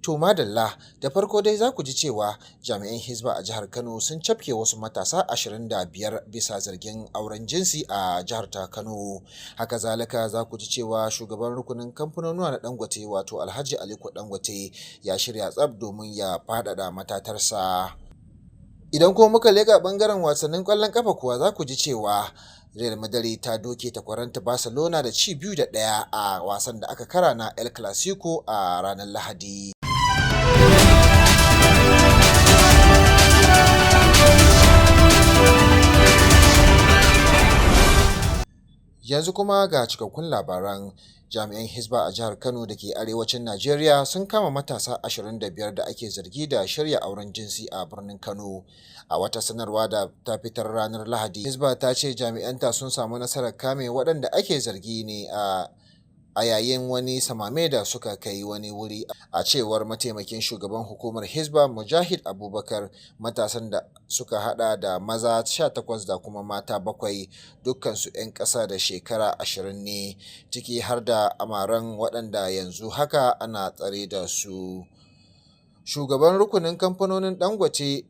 To madalla, da farko dai za ku ji cewa jami'an Hisba a jihar Kano sun cafke wasu matasa 25 bisa zargin auren jinsi a jihar ta Kano. Haka zalika za ku ji cewa shugaban rukunin kamfanonuwa na Dangote, wato Alhaji Aliko Dangote, ya shirya tsab domin ya faɗaɗa matatarsa. Idan kuma muka leƙa ɓangaren wasannin ƙwallon ƙafa kuwa, za ku ji cewa Real Madrid ta doke takwaranta Barcelona da ci 2-1 a wasan da aka kara na El Clasico a ranar Lahadi. Yanzu kuma ga cikakkun labaran. Jami'an Hisba a jihar Kano da ke arewacin Najeriya sun kama matasa 25 da ake zargi da shirya auren jinsi a birnin Kano. A wata sanarwa da ta fitar ranar Lahadi, Hisba ta ce jami'anta sun samu nasarar kame waɗanda ake zargi ne a yayin wani samame da suka kai wani wuri. A cewar mataimakin shugaban hukumar Hisba, Mujahid Abubakar, matasan da suka hada da maza 18 da kuma mata 7, dukkansu 'yan ƙasa da shekara 20 ne, ciki har da amaran waɗanda yanzu haka ana tsare da su. Shugaban rukunin kamfanonin Dangote,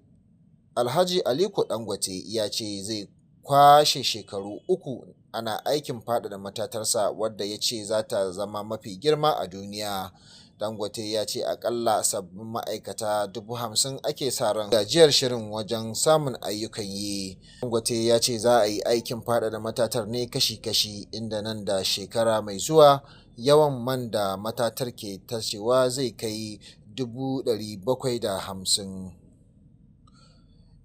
Alhaji Aliko Dangote, ya ce zai kwashe shekaru 3 ana aikin faɗaɗa matatarsa, wadda ya ce za ta zama mafi girma a duniya. Dangote ya ce akalla sabbin ma'aikata 50,000 ake sa ran gajiyar shirin wajen samun ayyukan yi. Dangote ya ce za a yi aikin faɗaɗa matatar ne kashi-kashi, inda nan da shekara mai zuwa yawan man da matatar ke tacewa zai kai 750,000,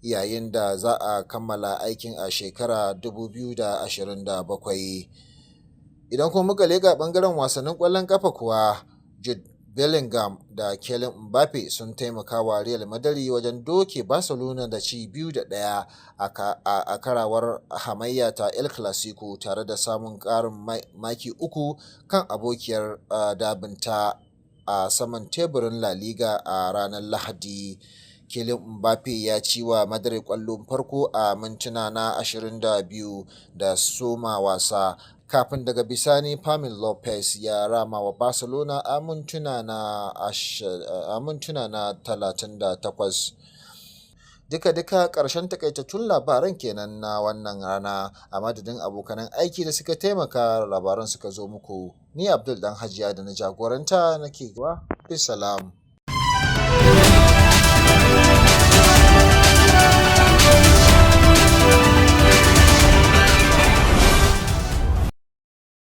yayin da za a kammala aikin a shekara 2027. Idan kuma muka leƙa ɓangaren wasannin ƙwallon ƙafa kuwa, Jude Bellingham da Kylian Mbappe sun taimaka wa Real Madrid wajen doke Barcelona da ci 2-1 a karawar hamayya ta El Clasico, tare da samun ƙarin maki 3 kan abokiyar dabinta a saman teburin La Liga a ranar Lahadi. Kylian Mbappe ya ci wa Madrid ƙwallon farko a mintuna na 22 da soma wasa, kafin daga bisani Fermin Lopez ya rama wa Barcelona a mintuna na 38. Duka-duka ƙarshen takaitattun labaran kenan na wannan rana. A madadin abokanan aiki da suka taimaka labaran suka zo muku, ni Abdul Dan Hajiya da na jagoranta nake wa bisalam.